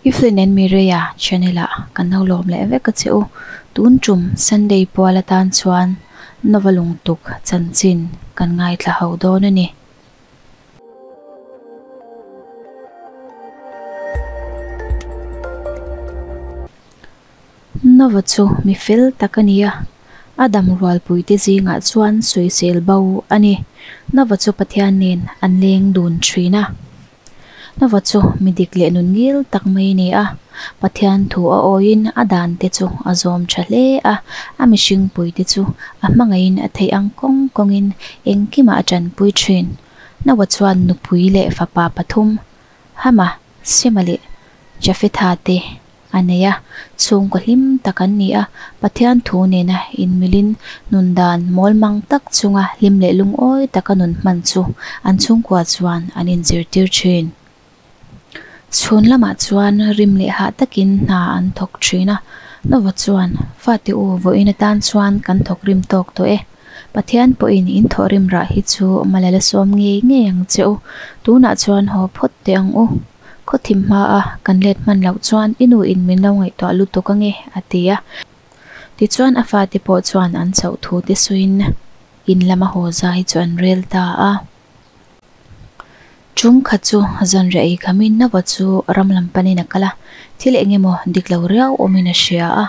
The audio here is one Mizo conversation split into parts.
Evelyn and Mireia channel ah kan lo lawm leh vek a che u. Tun tum Sunday pual atan chuan Nova lungtuk chanchin kan ngaithla ho dawn a ni. Nova chu mi fel tak a ni a, a dam rualpuite zingah chuan sawisel bo a ni. Nova chu Pathian nen an leng dun thin a. Nova chu mi dik leh nun ngil tak mai a ni a, Pathian thu a awiin a dan te chu a zawm tha hle a, a mihringpuite chu a hmangaihin a theih ang kawng kawngin engkimah a tanpui thin. Nova chuan nupui leh fapa pathum, Hama, Sema leh Jafetha te a nei a, chhungkaw hlim tak an ni a, Pathian thu nena inmilin nun dan mawlmang tak chunga hlim leh lungawi taka nun hman chu an chhungkua chuan an inzirtir thin. Chhun lamah chuan rim leh hah takin hna an thawk thin a, Nova chuan, Fate u, vawiin atan chuan kan thawk rim tawk tawh e. Pathian pawhin in thawh rim rah hi chu malala sawm ngei ngei ang che u, tunah chuan haw phawt teh ang u. Khaw thim hma a kan let hman loh chuan i nu in min lo ngaihtuah lutuk ange a ti a. Tichuan a fate pawh chuan an chauh thu te suiin in lama haw zai chu an rel ta a. Tum khat chu zanriah ei khamin Nova chu ram lam panin a kal a, thil eng emaw dik lo riau awmin a hria a.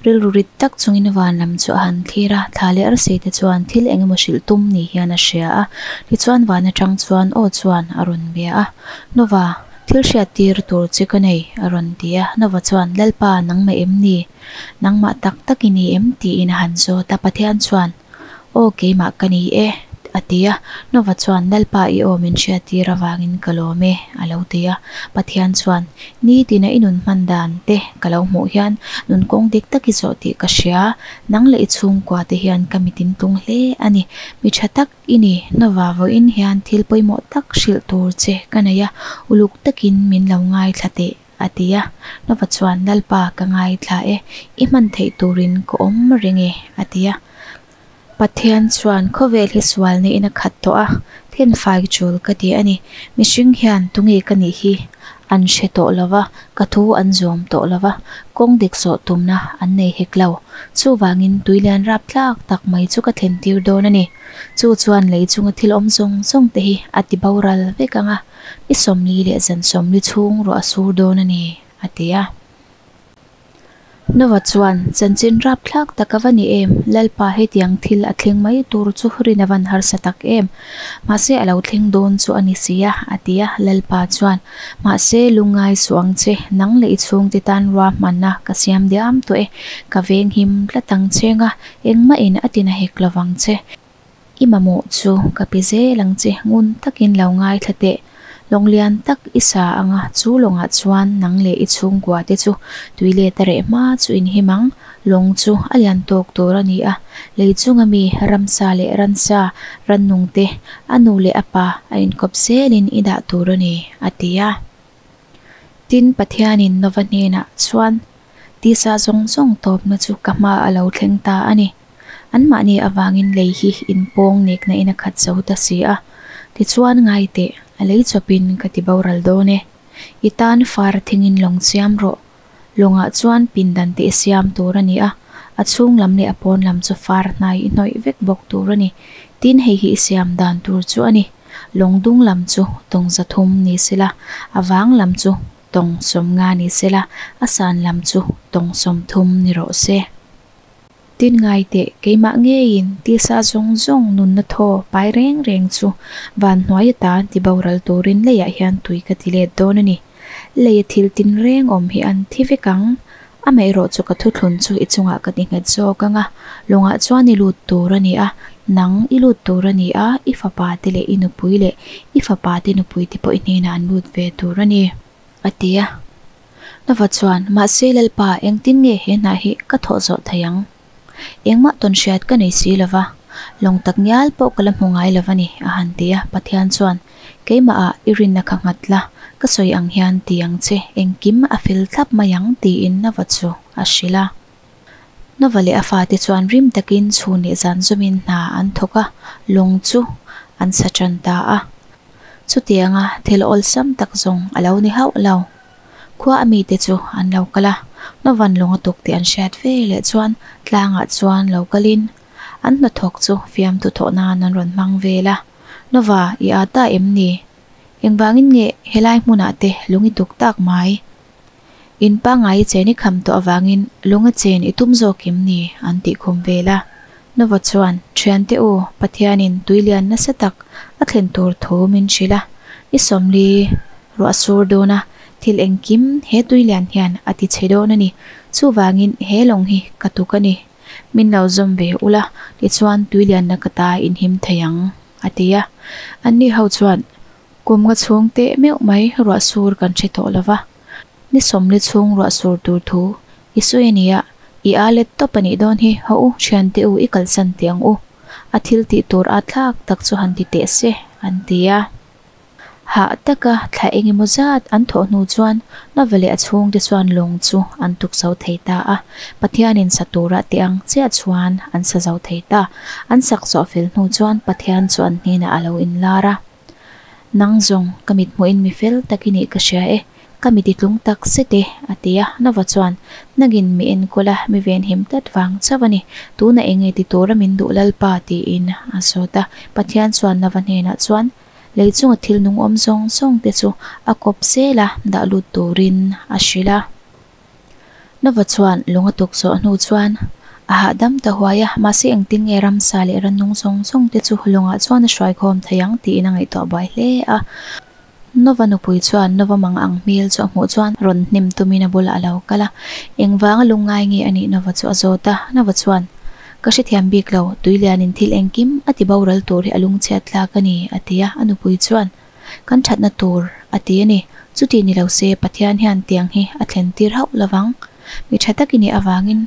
Rilru rit tak chungin van lam chu a han thlir a, thla leh arsi te chuan thil eng emaw hrilh tum ni hian a hria a. Tichuan van atang chuan aw chuan a rawn bia a. Nova, thil hriat tir tur che ka nei, a rawn ti a. Nova chuan, Lalpa, nangmah em ni? Nangmah tak tak i ni em? tiin a han zawt a. Pathian chuan, Aw, keimah ka ni e, a ti a. Nova chuan, Lalpa, i aw min hriat tir avangin ka lawm e, a lo ti a. Pathian chuan, Nitina i nun hman dan te ka lo hmuh hian nun kawng dik tak i zawh tih ka hria. Nang leh i chhungkua te hian ka mitin tung hle a ni. Mi tha tak I ni, Nova vawiin hian thil pawimawh tak hrilh tur che ka nei a, uluk takin min lo ngaithla teh, a ti a. Nova chuan, Lalpa, ka ngaithla e, i hman theih turin ka awm reng e, a ti a. Pathian chuan, Khawvel hi sual niin a khat tawh a, thenfai chul ka ti a ni. Mihring hian tunge ka nih hi? An hre tawh lo va, ka thu an zawm tawh lo va, kawng dik zawh tumna an nei hek lo. Chuvangin tuilian rap tlak tak mai chu ka thlen tir dawn a ni. Chu chuan lei chunga thil awm zawng zawng te hi a ti boral vek ang a, ni 40 leh zan 40 chhung ruah a sur dawn a ni, a ti a. Nova chuan, Chanchin rapthlak tak a va ni em? Lalpa hetiang thil a thleng mai tur chu rin a van harsa tak em? Mahse a lo thleng dawn chu a ni si a, a ti a. Lalpa chuan, Mahse lungngai suh ang che, nang leh i chhungte tan ruahmanna ka siam diam tawh e, ka veng him tlat ang che nga, engmahin a tina hek lovang che. I mamawh chu ka pe zel ang che, ngun takin lo ngaithla teh. Lawng lian tak i sa ang a, chu lawngah chuan nang leh i chhungkua te chu tui let a reh hma chu in him ang. Lawng chu a lian tawk tur a ni a, lei chunga mi ramsa leh ransa, rannung te, a nu leh a pa a inkawp zelin i dah tur a ni, a ti a. Tin, Pathianin Nova hnenah chuan, Tisa zawng zawng tawpna chu ka hmaah a lo thleng ta a ni. Anmahni avangin lei hi inpawng nekna in a khat zo ta si a, tichuan ngai teh, a lei chawpin ka ti boral dawn e. I tan far thingin lawng siam rawh. Lawngah chuan pindan te i siam tur a ni a, a chhung lam leh a pawn lam chu far hnai i hnawih vek bawk tur a ni. Tin, hei hi i siam dan tur chu a ni. Lawng dung lam chu tawng 300 ni sela, a vang lam chu tawng 50 ni sela, a san lam chu tawng 30 ni rawh se. Tin ngai teh, keimah ngeiin tisa zawng zawng nunna thaw pai reng reng chu van hnuai atan ti boral turin leiah hian tui ka ti let dawn a ni. Leia thil tin reng awm hi an thi vek ang. Amaherawh chu ka thuthlun chu i chungah ka ti nghet zawk ang a, lawngah chuan i lut tur a ni a, nang i lut tur a ni a, i fapa te leh i nupui leh i fapa te nupui te pawh i hnenah an lut ve tur a ni, a ti a. Nova chuan, Mahse Lalpa, engtin nge he hna hi ka thawh zawh thei ang? Engmah tawn hriat ka nei si lova, lawng tak ngial pawh ka la hmu ngai lova ni, a han ti a. Pathian chuan, Keimahah i rinna kha nghat la, ka sawi ang hian ti ang che, engkim a fel thlap mai ang, tiin Nova chu a hrilh a. Nova leh a fate chuan rim takin chhun leh zan zawmin hna an thawk a, lawng chu an sa tan ta a. Chutianga thil awlsam tak zawng a lo ni hauh lo. Khua a mite chu an lo kal a, Nova'n lung a tuk tih an hriat ve leh chuan tlangah chuan lo kalin an hnathawk chu fiamthu thawh nan an rawn hmang vel a. Nova, i â ta em ni? Engvangin nge helai hmunah te lung i tuk tak mai? In pangngai i chen i kham tawh avangin lung a chen i tum zawk em ni? an tih khum vel a. Nova chuan, Thiante u, Pathianin tui lian nasa tak a thlen tur thu min hrilh a, ni 40 ruah sur dawn a, thil engkim he tui lian hian a ti chhe dawn a ni. Chuvangin he lawng hi ka tuk a ni. Min lo zawm ve ula, tichuan tui lianna ka ta inhim thei ang, a ti a. Anni ho chuan, Kum nga chhung teh meuh mai ruah sur kan hre tawh lo va, ni 40 chhung ruah sur tur thu i sawi a nia, i â let tawp a nih dawn hi, haw u, thiante u i kalsan teh ang u, a thil tih tur â thlak tak chu han ti teh se, an ti a. Hah taka thla eng emaw zat an thawh hnu chuan Nova leh a chhungte chuan lawng chu an tuk zo thei ta a, Pathianin sa tura teh ang chiah chuan an sa zo thei ta. An sak zawh fel hnu chuan Pathian chu an hnenah a lo inlar a. Nang zawng, ka mit hmuhin mi fel tak i nih ka hria e, ka mit i tlung tak zet e, a ti a. Nova chuan, Nangin mi enkawl a, mi venhim tlat vang chauh a ni. Tunah eng nge ti tura min duh Lalpa? tiin a zawt a. Pathian chuan Nova hnenah chuan, Lei chunga thil nung awm zawng zawng te chu a kawp zel a, dah lut turin a hrilh a. Nova chuan lung a tuk zawh hnu chuan a hahdam ta huai a, mahse engtin nge ramsa leh rannung zawng zawng te chu lungah chuan a hruaikhawm thei ang tiin a ngaihtuah buai hle a. Nova nupui chuan Nova mang ang hmel chu a hmuh chuan rawn hnem tumin a bulah a lo kal a, engvanga lungngai nge a nih Nova chu a zawt a, Nova chuan, Ka hrethiam bik lo, tuilianin thil engkim a ti boral tur hi a lungchhiat tlak a ni, a ti a, a nupui chuan, Kan thatna tur a ti a ni. Chuti ni lo se Pathian hian tiang hi a thlen tir hauh lo vang. Mi tha tak i nih avangin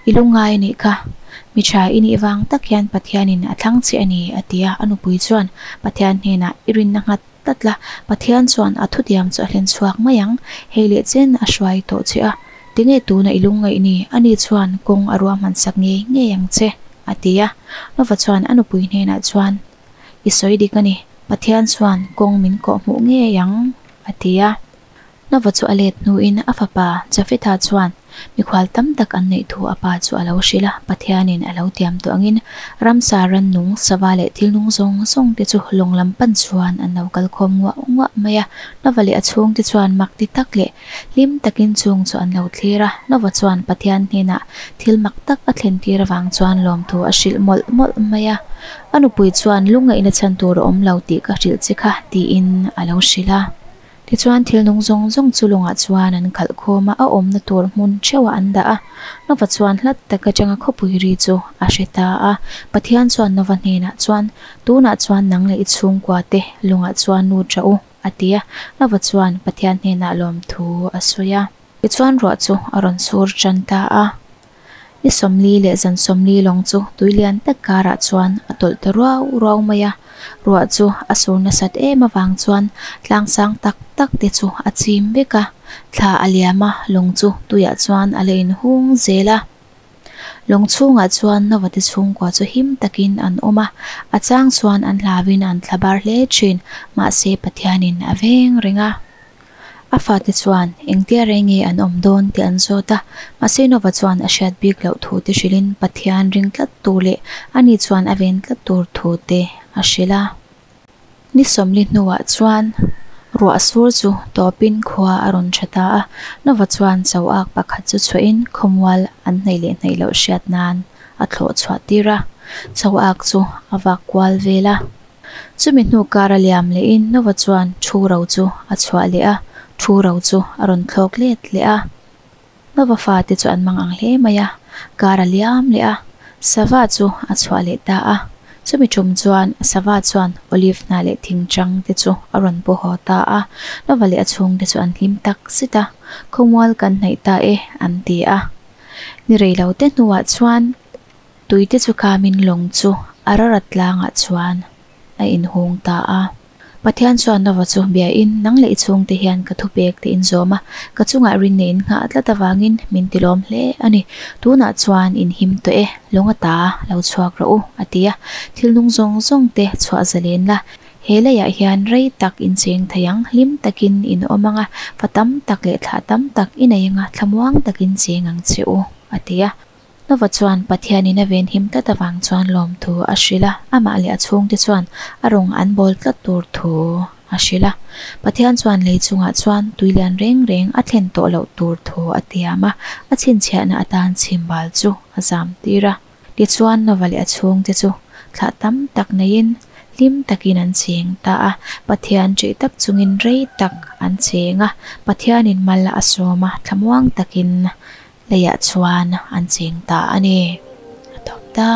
i lungngai a nih kha. Mi tha i nih vang tak hian Pathianin a thlang che a ni, a ti a. A nupui chuan Pathian hnenah i rinna nghat tlat la, Pathian chuan a thutiam chu a hlen chhuak mai ang. Hei leh chen a hruai tawh che a. Tinge tuna i lungngaih ni? Ani chuan kawng a ruahman sak ngei ngei ang che, a ti a. Nova chuan a nupui hnenah chuan I sawi dik a ni, Pathian chuan kawng min kawh hmuh ngei ang, a ti a. Nova chu a let hnuin a fapa Jafetha chuan mikhual tam tak an neih thu a pa chu a lo hrilh a, Pathianin a lo tiam tawh angin ramsa rannung, sava leh thil nung zawng zawng te chu lawng lam pan chuan an lo kal khawm nguah nguah mai a. Nova leh a chhungte chuan mak ti tak leh hlim takin chung chu an lo thlir a, Nova chuan Pathian hnenah thil mak tak a thlen tir avang chuan lawmthu a hrilh mawlh mawlh mai a. A nupui chuan lungngaihna chhan tur a awm lo tih ka hrilh che kha tiin a lo hrilh a. Tichuan thil nung zawng zawng chu lungah chuan an khalh khawm a, a awmna tur hmun theuhah an dah a. Nova chuan hlat tak atanga khawpui ri chu a hre ta a. Pathian chuan Nova hnenah chuan, Tunah chuan nang leh i chhungkua te lungah chuan lut rah u, a ti a. Nova chuan Pathian hnenah lawmthu a sawi a. Tichuan ruah chu a rawn sur tan ta a. Ni 40 leh zan 40 lawng chu tui lian tak karah chuan a tawlh ta ruau ruau mai a. Ruah chu a sur nasat em avang chuan tlang sang tak tak te chu a chim vek a. Thla a liam a, lawng chu tuiah chuan a la inhung zel a. Lawng chhungah chuan Nova te chhungkua chu him takin an awm a, a chang chuan an hlauin an thla bar hle thin, mahse Pathianin a veng reng a. A fate chuan engtia rei nge an awm dawn tih an zawt a, mahse Nova chuan a hriat bik loh thu te hrilhin Pathian ring tlat tur leh ani chuan a ven tlat tur thu te a hrilh a. Ni 40 hnuah chuan ruah sur chu tawpin khua a rawn tha ta a, Nova chuan cho ak pakhat chu chhuahin khawmual an hnaih leh hnaih loh hriat nan a thlawh chhuah tir a, cho ak chu a vak kual vel a. Chumi hnu kar a liam lehin Nova chuan thu ro chu a chhuah leh a, thu ro chu a rawn thlawk let leh a. Nova fate chu an mang ang hle mai a, kar a liam leh a, sava chu a chhuah leh ta a. Chumi tum chuan sava chuan olive hnah leh thing chang te chu a rawn pu haw ta a, Nova leh a chhungte chu an hlim tak zet a, Khawmual kan hnaih ta e, an ti a. Ni rei lo te hnuah chuan tui te chu kamin lawng chu Ararat tlangah chuan a inhung ta a. Pathian chuan Nova chu biain, Nang leh i chhungte hian ka thupek te in zawm a, ka chungah rinna in nghah tlat avangin min tilawm hle a ni. Tunah chuan in him tawh e, lawng ata lo chhuak rawh u, a ti a. Thil nung zawng zawng te chhuah zalen la. He leiah hian rei tak in cheng thei ang, hlim takin in awm ang a, fa tam tak leh thlah tam tak i nei ang a, thlamuang takin cheng ang che u, a ti a. Nova chuan Pathianin a venhim tlat avang chuan lawmthu a hrilh a, amah leh a chhungte chuan a rawng an bawl tlat tur thu a hrilh a. Pathian chuan lei chungah chuan tui lian reng reng a thlen tawh loh tur thu a tiam a, a chhinchhiahna atan chhimbal chu a zam tir a. Tichuan Nova leh a chhungte chu thlah tam tak neiin hlim takin an cheng ta a, Pathian ṭih tak chungin rei tak an cheng a, Pathianin mal a sawm a, thlamuang takin leiah chuan an cheng ta a ni. A tawp ta.